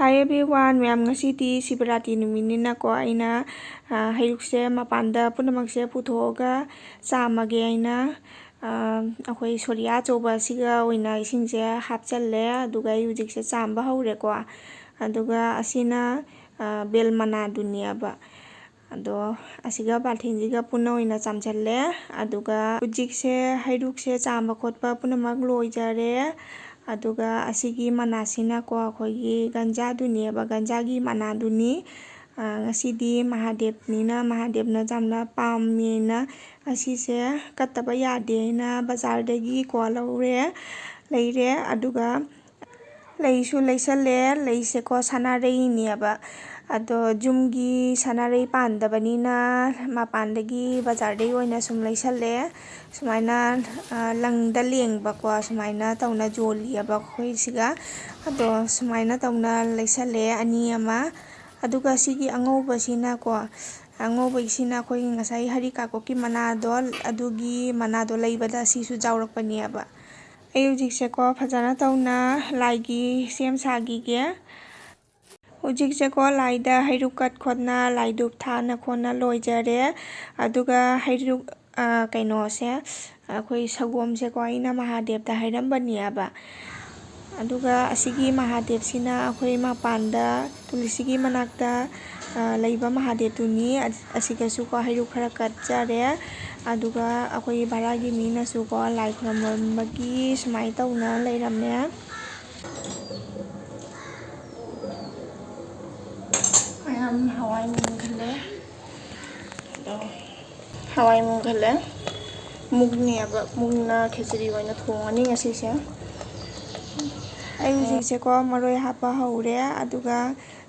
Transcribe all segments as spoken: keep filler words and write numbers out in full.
Hi everyone, ꯃꯌꯥꯝ, ꯉꯁꯤꯗꯤ ꯁꯤꯕꯔꯥꯇꯤ ꯅꯨꯃꯤꯠꯅꯤꯅꯀꯣ, ꯑꯩꯅ, ꯑ, ꯍꯩꯔꯨꯛꯁꯦ ꯃꯄꯥꯟꯗ ꯄꯨꯝꯅꯃꯛꯁꯦ ꯄꯨꯊꯣꯛꯑꯒ ꯆꯥꯝꯃꯒꯦ ꯍꯥꯏꯅ, ꯑ, ꯑꯩꯈꯣꯏ ꯁꯣꯔꯤꯌꯥ ꯑꯆꯧꯕ ꯑꯁꯤꯒ ꯑꯣꯏꯅ ꯏꯁꯤꯡꯁꯦ ꯍꯥꯞꯆꯜꯂꯦ꯫ ꯑꯗꯨꯒ ꯑꯩ ꯍꯧꯖꯤꯛꯁꯦ ꯆꯥꯝꯕ ꯍꯧꯔꯦꯀꯣ꯫ ꯑꯗꯨꯒ ꯑꯁꯤꯅ, ꯑ, ꯕꯦꯜ ꯃꯅꯥꯗꯨꯅꯦꯕ꯫ ꯑꯗꯣ ꯑꯁꯤꯒ ꯕꯥꯜꯊꯤꯟꯁꯤꯒ ꯄꯨꯟꯅ ꯑꯣꯏꯅ ꯆꯥꯝꯁꯤꯜꯂꯦ꯫ ꯑꯗꯨꯒ ꯍꯧꯖꯤꯛꯁꯦ ꯍꯩꯔꯨꯛꯁꯦ ꯆꯥꯝꯕ ꯈꯣꯠꯄ ꯄꯨꯝꯅꯃꯛ ꯂꯣꯏꯖꯔꯦ꯫ ꯑꯗꯨꯒ ꯑꯁꯤꯒꯤ ꯃꯅꯥꯁꯤꯅꯀꯣ, ꯑꯩꯈꯣꯏꯒꯤ ꯒꯟꯖꯥꯗꯨꯅꯦꯕ, ꯒꯟꯖꯥꯒꯤ ꯃꯅꯥꯗꯨꯅꯤ꯫ ꯑ, ꯉꯁꯤꯗꯤ ꯃꯍꯥꯗꯦꯕꯅꯤꯅ, ꯃꯍꯥꯗꯦꯕꯅ ꯌꯥꯝꯅ ꯄꯥꯝꯃꯦꯅ ꯑꯁꯤꯁꯦ ꯀꯠꯇꯕ ꯌꯥꯗꯦꯅ ꯕꯖꯥꯔꯗꯒꯤꯀꯣ ꯂꯧꯔꯦ, ꯂꯩꯔꯦ꯫ ꯑꯗꯨꯒ ꯂꯩꯁꯨ ꯂꯩꯁꯜꯂꯦ꯫ ꯂꯩꯁꯦꯀꯣ, ꯁꯅꯥꯔꯩꯅꯦꯕ꯫ ꯑꯗꯣ ꯌꯨꯝꯒꯤ ꯁꯅꯥꯔꯩ ꯄꯥꯟꯗꯕꯅꯤꯅ ꯃꯄꯥꯟꯗꯒꯤ, ꯕꯖꯥꯔꯗꯒꯤ ꯑꯣꯏꯅ ꯁꯨꯝ ꯂꯩꯁꯜꯂꯦ꯫ ꯁꯨꯃꯥꯏꯅ, ꯑ, ꯂꯪꯗ ꯂꯦꯡꯕꯀꯣ, ꯁꯨꯃꯥꯏꯅ ꯇꯧꯅ ꯌꯣꯜꯂꯤꯑꯕ ꯑꯩꯈꯣꯏꯁꯤꯒ꯫ ꯑꯗꯣ ꯁꯨꯃꯥꯏꯅ ꯇꯧꯅ ꯂꯩꯁꯜꯂꯦ ꯑꯅꯤ ꯑꯃ꯫ ꯑꯗꯨꯒ ꯁꯤꯒꯤ ꯑꯉꯧꯕꯁꯤꯅꯀꯣ, ꯑꯉꯧꯕꯒꯤꯁꯤꯅ ꯑꯩꯈꯣꯏꯒꯤ ꯉꯁꯥꯏ ꯍꯔꯤ ꯀꯥꯀꯣꯛꯀꯤ ꯃꯅꯥꯗꯣ, ꯑꯗꯨꯒꯤ ꯃꯅꯥꯗꯣ ꯂꯩꯕꯗ ꯁꯤꯁꯨ ꯌꯥꯎꯔꯛꯄꯅꯦꯕ꯫ ꯑꯩ ꯍꯧꯖꯤꯛꯁꯦꯀꯣ, ꯐꯖꯅ ꯇꯧꯅ ꯂꯥꯏꯒꯤ ꯁꯦꯝ ꯁꯥꯈꯤꯒꯦ꯫ ꯍꯧꯖꯤꯛꯁꯦꯀꯣ, ꯂꯥꯏꯗ ꯍꯩꯔꯨꯛ ꯀꯠ ꯈꯣꯠꯅ, ꯂꯥꯏ ꯙꯨꯞ ꯊꯥꯅ ꯈꯣꯠꯅ ꯂꯣꯏꯖꯔꯦ꯫ ꯑꯗꯨꯒ ꯍꯩꯔꯨꯛ, ꯑ, ꯀꯩꯅꯣꯁꯦ, ꯑꯩꯈꯣꯏ ꯁꯒꯣꯝꯁꯦꯀꯣ, ꯑꯩꯅ ꯃꯍꯥꯗꯦꯕꯇ ꯍꯩꯔꯝꯕꯅꯦꯕ꯫ ꯑꯗꯨꯒ ꯑꯁꯤꯒꯤ ꯃꯍꯥꯗꯦꯕꯁꯤꯅ ꯑꯩꯈꯣꯏ ꯃꯄꯥꯟꯗ ꯇꯨꯂꯁꯤꯒꯤ ꯃꯅꯥꯛꯇ, ꯑ, ꯂꯩꯕ ꯃꯍꯥꯗꯦꯕꯇꯨꯅꯤ꯫ ꯑ-, ꯑꯁꯤꯗꯁꯨꯀꯣ, ꯍꯩꯔꯨꯛ ꯈꯔ ꯀꯠꯆꯔꯦ꯫ ꯑꯗꯨꯒ ꯑꯩꯈꯣꯏꯒꯤ ꯚꯔꯥꯒꯤ ꯃꯤꯅꯁꯨꯀꯣ, ꯂꯥꯏ ꯈꯨꯔꯨꯝꯕꯒꯤ ꯁꯨꯃꯥꯏꯅ ꯇꯧꯅ ꯂꯩꯔꯝꯃꯦ꯫ ꯃꯌꯥꯝ ꯍꯋꯥꯏ ꯃꯨꯟꯈꯜꯂꯦ꯫ ꯑꯗꯣ ꯍꯋꯥꯏ ꯃꯨꯟꯈꯜꯂꯦ꯫ ꯃꯨꯛꯅꯦꯕ, ꯃꯨꯛꯅ ꯈꯦꯆ꯭ꯔꯤ ꯑꯣꯏꯅ ꯊꯣꯡꯉꯅꯤ ꯉꯁꯤꯁꯦ꯫ ꯑꯩ ꯍꯧꯖꯤꯛꯁꯦꯀꯣ, ꯃꯔꯣꯏ ꯍꯥꯞꯄ ꯍꯧꯔꯦ꯫ ꯑꯗꯨꯒ,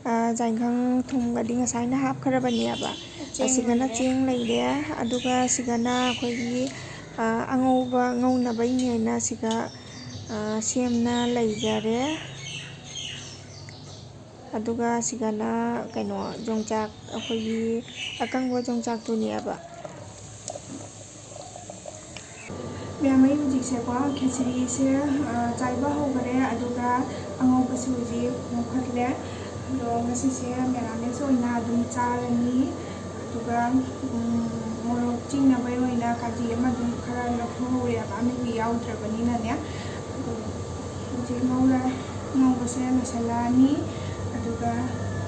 ꯑ, ꯌꯥꯏꯉꯪ, ꯊꯨꯝꯒꯗꯤ ꯉꯁꯥꯏꯅ ꯍꯥꯞꯈ꯭ꯔꯕꯅꯦꯕ꯫ ꯆꯦꯡ ꯑꯁꯤꯒꯅ ꯂꯩꯔꯦ꯫ ꯆꯦꯡ ꯂꯩꯔꯦ꯫ ꯑꯗꯨꯒ ꯁꯤꯒꯅ ꯑꯩꯈꯣꯏꯒꯤ, ꯑ, ꯑꯉꯧꯕ ꯉꯧꯅꯕꯩꯅꯦꯅ ꯁꯤꯒ, ꯑ, ꯁꯦꯝꯅ ꯂꯩꯖꯔꯦ꯫ ꯑꯗꯨꯒ ꯁꯤꯒꯅ ꯀꯩꯅꯣ, ꯌꯣꯡꯆꯥꯛ, ꯑꯩꯈꯣꯏꯒꯤ ꯑꯀꯪꯕ ꯌꯣꯡꯆꯥꯛꯇꯨꯅꯦꯕ꯫ ꯃꯌꯥꯝ, ꯑꯩ ꯍꯧꯖꯤꯛꯁꯦꯀꯣ, ꯈꯦꯆ꯭ꯔꯤꯁꯦ, ꯑ, ꯆꯥꯏꯕ ꯍꯧꯈꯔꯦ꯫ ꯑꯗꯨꯒ ꯑꯉꯧꯕꯁꯨ ꯍꯧꯖꯤꯛ ꯉꯧꯈꯠꯂꯦ꯫ ꯑꯗꯣ ꯉꯁꯤꯁꯦ ꯃꯦꯔꯥꯃꯦꯁ ꯑꯣꯏꯅ ꯑꯗꯨꯝ ꯆꯥꯔꯅꯤ꯫ ꯑꯗꯨꯒ ꯎꯝ, ꯃꯣꯔꯣꯛ ꯆꯤꯡꯅꯕꯒꯤ ꯑꯣꯏꯅ ꯀꯥꯖꯤ ꯑꯃ ꯑꯗꯨꯝ ꯈꯔ ꯂꯧꯊꯣꯛꯍꯧꯔꯦꯕ, ꯑꯃꯦꯠꯄꯤ ꯌꯥꯎꯗ꯭ꯔꯕꯅꯤꯅꯅꯦ꯫ ꯑꯗꯣ ꯍꯧꯖꯤꯛ ꯉꯧꯔ ꯉꯧꯕꯁꯦ ꯂꯣꯏꯁꯤꯜꯂꯛꯑꯅꯤ꯫ ꯑꯗꯨꯒ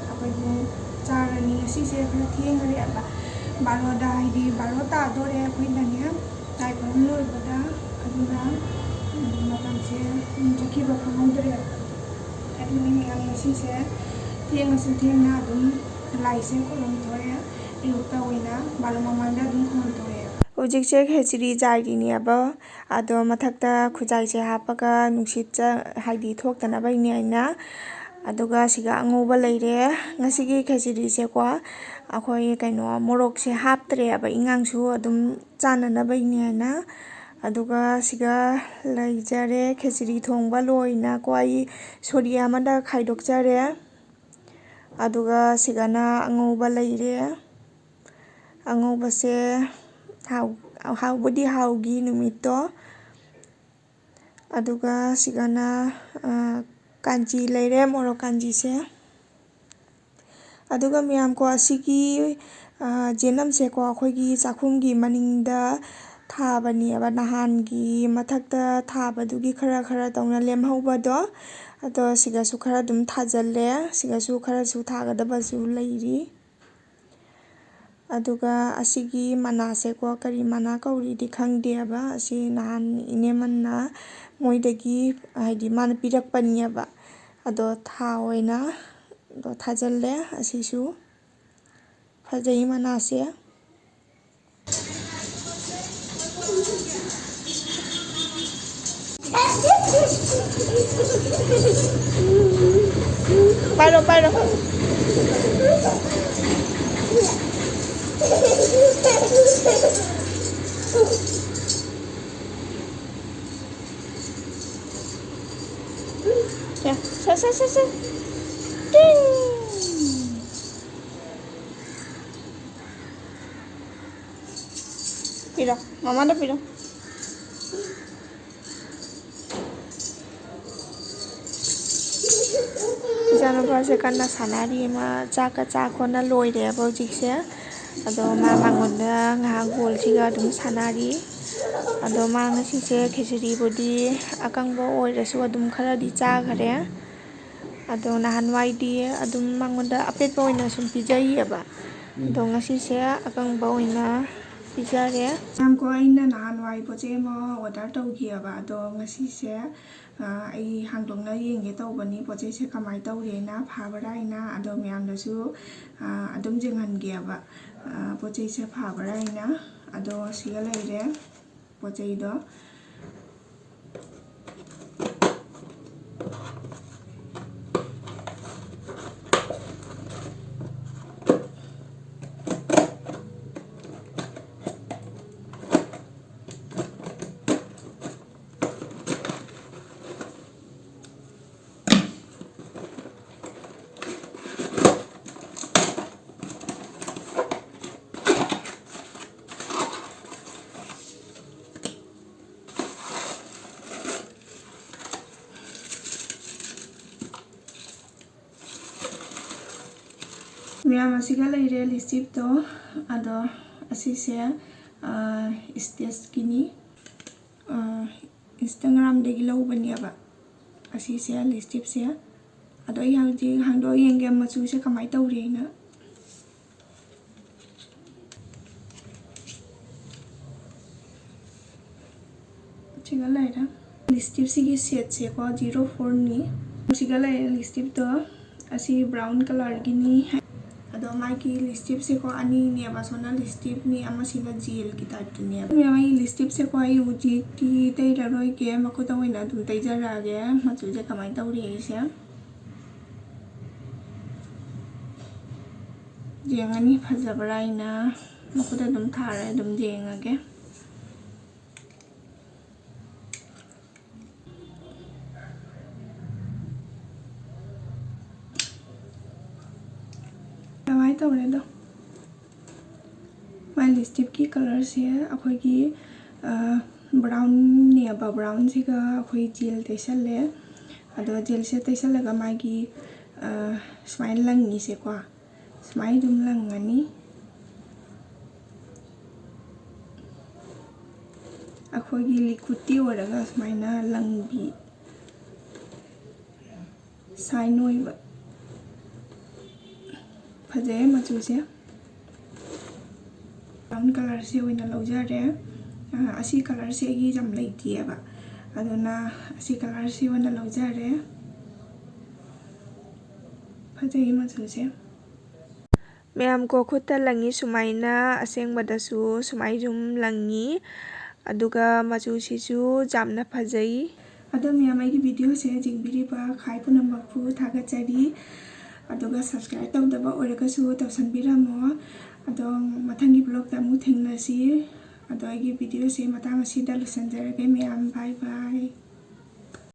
ꯑꯩꯈꯣꯏꯕꯨ ꯆꯥꯔꯅꯤ꯫ ꯉꯁꯤꯁꯦ ꯈꯔ ꯊꯦꯡꯈ꯭ꯔꯦꯕ, ꯕꯥꯔꯣꯗ, ꯍꯥꯏꯗꯤ ꯕꯥꯔꯣ ꯇꯥꯗꯣꯔꯦ ꯑꯩꯈꯣꯏꯅꯅꯦ ꯂꯥꯏ ꯈꯨꯔꯨꯝ ꯂꯣꯏꯕꯗ꯫ ꯑꯗꯨꯅ ꯎꯝ, ꯃꯇꯝꯁꯦ ꯎꯝ, ꯆꯠꯈꯤꯕ ꯈꯪꯍꯧꯗ꯭ꯔꯦꯕ꯫ ꯑꯗꯨꯅ ꯃꯌꯥꯝ ꯉꯁꯤꯁꯦ ꯊꯦꯡꯉꯁꯨ ꯊꯦꯡꯅ ꯑꯗꯨꯝ ꯂꯥꯏꯁꯦ ꯈꯨꯔꯨꯝꯊꯣꯛꯑꯦ꯫ ꯑꯌꯨꯛꯇ ꯑꯣꯏꯅ ꯕꯥꯔꯣ ꯃꯃꯥꯡꯗ ꯑꯗꯨꯝ ꯈꯨꯔꯨꯝꯊꯣꯛꯑꯦ꯫ ꯍꯧꯖꯤꯛꯁꯦ ꯈꯦꯆ꯭ꯔꯤ ꯆꯥꯏꯔꯤꯅꯦꯕ꯫ ꯑꯗꯣ ꯃꯊꯛꯇ ꯈꯨꯖꯥꯏꯁꯦ ꯍꯥꯞꯄꯒ ꯅꯨꯡꯁꯤꯠ ꯆ-, ꯍꯥꯏꯗꯤ ꯊꯣꯛꯇꯅꯕꯒꯤꯅꯦ ꯍꯥꯏꯅ꯫ ꯑꯗꯨꯒ ꯁꯤꯒ ꯑꯉꯧꯕ ꯂꯩꯔꯦ꯫ ꯉꯁꯤꯒꯤ ꯈꯦꯆ꯭ꯔꯤꯁꯦꯀꯣ, ꯑꯩꯈꯣꯏ ꯀꯩꯅꯣ, ꯃꯣꯔꯣꯛꯁꯦ ꯍꯥꯞꯇ꯭ꯔꯦꯕ, ꯏꯉꯥꯡꯁꯨ ꯑꯗꯨꯝ ꯆꯥꯅꯅꯕꯒꯤꯅꯦ ꯍꯥꯏꯅ꯫ ꯑꯗꯨꯒ ꯁꯤꯒ ꯂꯩꯖꯔꯦ ꯈꯦꯆ꯭ꯔꯤ ꯊꯣꯡꯕ ꯂꯣꯏꯅꯀꯣ, ꯑꯩ ꯁꯣꯔꯤ ꯑꯃꯗ ꯈꯥꯏꯗꯣꯛꯆꯔꯦ꯫ ꯑꯗꯨꯒ ꯁꯤꯒꯅ ꯑꯉꯧꯕ ꯂꯩꯔꯦ꯫ ꯑꯉꯧꯕꯁꯦ ꯍꯥꯎ-, ꯍꯥꯎꯕꯨꯗꯤ ꯍꯥꯎꯈꯤ ꯅꯨꯃꯤꯠꯇꯣ꯫ ꯑꯗꯨꯒ ꯁꯤꯒꯅ, ꯑ, ꯀꯥꯟꯆꯤ ꯂꯩꯔꯦ, ꯃꯣꯔꯣꯛ ꯀꯥꯟꯆꯤꯁꯦ꯫ ꯑꯗꯨꯒ ꯃꯌꯥꯝ ꯀꯣ, ꯑꯁꯤꯒꯤ, ꯑ, ꯖꯦꯅꯝꯁꯦꯀꯣ, ꯑꯩꯈꯣꯏꯒꯤ ꯆꯥꯛꯈꯨꯝꯒꯤ ꯃꯅꯤꯡꯗ ꯊꯥꯕꯅꯦꯕ, ꯅꯍꯥꯟꯒꯤ ꯃꯊꯛꯇ ꯊꯥꯕꯗꯨꯒꯤ ꯈꯔ ꯈꯔ ꯇꯧꯅ ꯂꯦꯝꯍꯧꯕꯗꯣ꯫ ꯑꯗꯣ ꯁꯤꯒꯁꯨ ꯈꯔ ꯑꯗꯨꯝ ꯊꯥꯖꯜꯂꯦ, ꯁꯤꯒꯁꯨ ꯈꯔꯁꯨ ꯊꯥꯒꯗꯕꯁꯨ ꯂꯩꯔꯤ꯫ ꯑꯗꯨꯒ ꯑꯁꯤꯒꯤ ꯃꯅꯥꯁꯦꯀꯣ, ꯀꯔꯤ ꯃꯅꯥ ꯀꯧꯔꯤꯗꯤ ꯈꯪꯗꯦꯕ꯫ ꯑꯁꯤ ꯅꯍꯥꯟ ꯏꯅꯦꯃꯟꯅ ꯃꯣꯏꯗꯒꯤ, ꯍꯥꯏꯗꯤ, ꯃꯥꯅ ꯄꯤꯔꯛꯄꯅꯦꯕ꯫ ꯑꯗꯣ ꯊꯥ ꯑꯣꯏꯅ, ꯑꯗꯣ ꯊꯥꯖꯤꯜꯂꯦ꯫ ꯑꯁꯤꯁꯨ ꯐꯖꯩ ꯃꯅꯥꯁꯦ꯫ ꯄꯥꯏꯔꯣ, ꯄꯥꯏꯔꯣ꯫ ꯁꯦ, ꯁꯦ, ꯁꯦ, ꯁꯦ, ꯁꯦ꯫ ꯇꯤꯡ! ꯄꯤꯔꯣ, ꯃꯃꯥꯗ ꯄꯤꯔꯣ꯫ ꯏꯆꯥꯅꯨꯄꯥ꯫ ꯃꯥꯁꯦ ꯀꯟꯅ ꯁꯥꯟꯅꯔꯤ꯫ ꯃꯥ ꯆꯥꯛꯀ ꯆꯥ ꯈꯣꯠꯅ ꯂꯣꯏꯔꯦꯕ ꯍꯧꯖꯤꯛꯁꯦ꯫ ꯑꯗꯣ ꯃꯥ ꯃꯉꯣꯟꯗ ꯉꯥꯏꯍꯥꯛ ꯕꯣꯜꯁꯤꯒ ꯑꯗꯨꯝ ꯁꯥꯟꯅꯔꯤ꯫ ꯑꯗꯣ ꯃꯥ ꯉꯁꯤꯁꯦ ꯈꯦꯆ꯭ꯔꯤꯕꯨꯗꯤ ꯑꯀꯪꯕ ꯑꯣꯏꯔꯁꯨ ꯑꯗꯨꯝ ꯈꯔꯗꯤ ꯆꯥꯈꯔꯦ꯫ ꯑꯗꯣ ꯅꯍꯥꯟꯋꯥꯏꯗꯤ ꯑꯗꯨꯝ ꯃꯉꯣꯟꯗ ꯑꯄꯦꯠꯄ ꯑꯣꯏꯅ ꯁꯨꯝ ꯄꯤꯖꯩꯌꯦꯕ꯫ ꯑꯗꯣ ꯉꯁꯤꯁꯦ ꯑꯀꯪꯕ ꯑꯣꯏꯅ ꯄꯤꯖꯔꯦ꯫ ꯃꯌꯥꯝꯀꯣ, ꯑꯩꯅ ꯅꯍꯥꯟꯋꯥꯏ ꯄꯣꯠ ꯆꯩ ꯑꯃ ꯑꯣꯔꯗꯔ ꯇꯧꯈꯤꯑꯕ, ꯑꯗꯣ ꯉꯁꯤꯁꯦ ꯑ, ꯑꯩ ꯍꯥꯡꯗꯣꯛꯅ ꯌꯦꯡꯒꯦ ꯇꯧꯕꯅꯤ, ꯄꯣꯠ ꯆꯩꯁꯦ ꯀꯃꯥꯏꯅ ꯇꯧꯔꯦꯅ, ꯐꯕ꯭ꯔꯥ ꯍꯥꯏꯅ꯫ ꯑꯗꯣ ꯃꯌꯥꯝꯗꯁꯨ, ꯑ, ꯑꯗꯨꯝ ꯌꯦꯡꯍꯟꯒꯦꯕ, ꯑ, ꯄꯣꯠ ꯆꯩꯁꯦ ꯐꯕ꯭ꯔꯥ ꯍꯥꯏꯅ꯫ ꯑꯗꯣ ꯁꯤꯒ ꯂꯩꯔꯦ ꯄꯣꯠ ꯆꯩꯗꯣ꯫ ꯃꯌꯥꯝ, ꯑꯁꯤꯒ ꯂꯩꯔꯦ ꯂꯤꯁꯇꯤꯞꯇꯣ꯫ ꯑꯗꯣ ꯑꯁꯤꯁꯦ, ꯑ, ꯏꯁꯇꯦꯁꯀꯤꯅꯤ꯫ ꯑ, ꯏꯟꯁꯇꯥꯒ꯭ꯔꯥꯝꯗꯒꯤ ꯂꯧꯕꯅꯦꯕ ꯑꯁꯤꯁꯦ, ꯂꯤꯁꯇꯤꯞꯁꯦ꯫ ꯑꯗꯣ ꯑꯩ ꯍꯧꯖꯤꯛ ꯍꯥꯡꯗꯣꯛꯑ ꯌꯦꯡꯒꯦ ꯃꯆꯨꯁꯦ ꯀꯃꯥꯏꯅ ꯇꯧꯔꯦꯅ꯫ ꯁꯤꯒ ꯂꯩꯔꯦ꯫ ꯂꯤꯁꯇꯤꯞꯁꯤꯒꯤ ꯁꯦꯠꯁꯦꯀꯣ, ꯖꯤꯔꯣ ꯐꯣꯔꯅꯤ꯫ ꯁꯤꯒ ꯂꯩꯔꯦ ꯂꯤꯁꯇꯤꯞꯇꯣ꯫ ꯑꯁꯤ ꯕ꯭ꯔꯥꯎꯟ ꯀꯂꯔꯒꯤꯅꯤ꯫ ꯑꯗꯣ ꯃꯥꯒꯤ ꯂꯤꯁꯇꯤꯞꯁꯦꯀꯣ, ꯑꯅꯤꯅꯦꯕ꯫ ꯁꯣꯝꯅ ꯂꯤꯁꯇꯤꯞꯅꯤ, ꯑꯃꯁꯤꯅ ꯖꯦꯜꯒꯤ ꯇꯥꯏꯞꯇꯨꯅꯦꯕ꯫ ꯃꯌꯥꯝ, ꯑꯩ ꯂꯤꯁꯇꯤꯞꯁꯦꯀꯣ ꯑꯩ ꯍꯧꯖꯤꯛꯇꯤ ꯇꯩꯔꯔꯣꯏꯒꯦ, ꯃꯈꯨꯠꯇ ꯑꯣꯏꯅ ꯑꯗꯨꯝ ꯇꯩꯖꯔꯛꯑꯒꯦ꯫ ꯃꯆꯨꯁꯦ ꯀꯃꯥꯏꯅ ꯇꯧꯔꯤ ꯑꯩꯁꯦ ꯌꯦꯡꯉꯅꯤ, ꯐꯖꯕ꯭ꯔꯥ ꯍꯥꯏꯅ ꯃꯈꯨꯠꯇ ꯑꯗꯨꯝ ꯊꯥꯔꯦ, ꯑꯗꯨꯝ ꯌꯦꯡꯉꯒꯦ꯫ ꯑꯗꯨꯃꯥꯏꯅ ꯇꯧꯔꯦ ꯑꯗꯣ꯫ ꯃꯥꯏ ꯂꯤꯁꯇꯤꯞꯀꯤ ꯀꯂꯔꯁꯦ ꯑꯩꯈꯣꯏꯒꯤ, ꯑ, ꯕ꯭ꯔꯥꯎꯟꯅꯦꯕ꯫ ꯕ꯭ꯔꯥꯎꯟꯁꯤꯒ ꯑꯩꯈꯣꯏ ꯖꯦꯜ ꯇꯩꯁꯜꯂꯦ꯫ ꯑꯗꯣ ꯖꯦꯜꯁꯦ ꯇꯩꯁꯜꯂꯒ ꯃꯥꯒꯤ, ꯑ, ꯁꯨꯃꯥꯏꯅ ꯂꯪꯉꯤꯁꯦꯀꯣ, ꯁꯨꯃꯥꯏꯅ ꯑꯗꯨꯝ ꯂꯪꯉꯅꯤ꯫ ꯑꯩꯈꯣꯏꯒꯤ ꯂꯤꯀ꯭ꯋꯤꯠꯇꯤ ꯑꯣꯏꯔꯒ ꯁꯨꯃꯥꯏꯅ ꯂꯪꯕꯤ, ꯁꯥꯏꯟ ꯑꯣꯏꯕ꯫ ꯐꯖꯩ ꯃꯆꯨꯁꯦ꯫ ꯕ꯭ꯔꯥꯎꯟ ꯀꯂꯔꯁꯦ ꯑꯣꯏꯅ ꯂꯧꯖꯔꯦ꯫ ꯑ, ꯑꯁꯤ ꯀꯂꯔꯁꯦ ꯑꯩꯒꯤ ꯌꯥꯝ ꯂꯩꯇꯦꯕ, ꯑꯗꯨꯅ ꯑꯁꯤ ꯀꯂꯔꯁꯦ ꯑꯣꯏꯅ ꯂꯧꯖꯔꯦ꯫ ꯐꯖꯩ ꯃꯆꯨꯁꯦ꯫ ꯃꯌꯥꯝ ꯀꯣ, ꯈꯨꯠꯇ ꯂꯪꯉꯤ ꯁꯨꯃꯥꯏꯅ, ꯑꯁꯦꯡꯕꯗꯁꯨ ꯁꯨꯃꯥꯏ ꯁꯨꯝ ꯂꯪꯉꯤ, ꯑꯗꯨꯒ ꯃꯆꯨꯁꯤꯁꯨ ꯌꯥꯝꯅ ꯐꯖꯩ꯫ ꯑꯗꯣ ꯃꯌꯥꯝ, ꯑꯩꯒꯤ ꯚꯤꯗꯤꯑꯣꯁꯦ ꯌꯦꯡꯕꯤꯔꯤꯕ ꯈ꯭ꯋꯥꯏ ꯄꯨꯝꯅꯃꯛꯄꯨ ꯊꯥꯒꯠꯆꯔꯤ꯫ ꯑꯗꯨꯒ subscribe ꯇꯧꯗꯕ ꯑꯣꯏꯔꯒꯁꯨ ꯇꯧꯁꯟꯕꯤꯔꯝꯃꯣ꯫ ꯑꯗꯣ ꯃꯊꯪꯒꯤ vlogꯇ ꯑꯃꯨꯛ ꯊꯦꯡꯅꯁꯤ꯫ ꯑꯗꯣ ꯑꯩꯒꯤ ꯚꯤꯗꯤꯑꯣꯁꯦ ꯃꯇꯥꯡ ꯑꯁꯤꯗ ꯂꯣꯏꯁꯤꯟꯖꯔꯒꯦ ꯃꯌꯥꯝ, bye bye꯫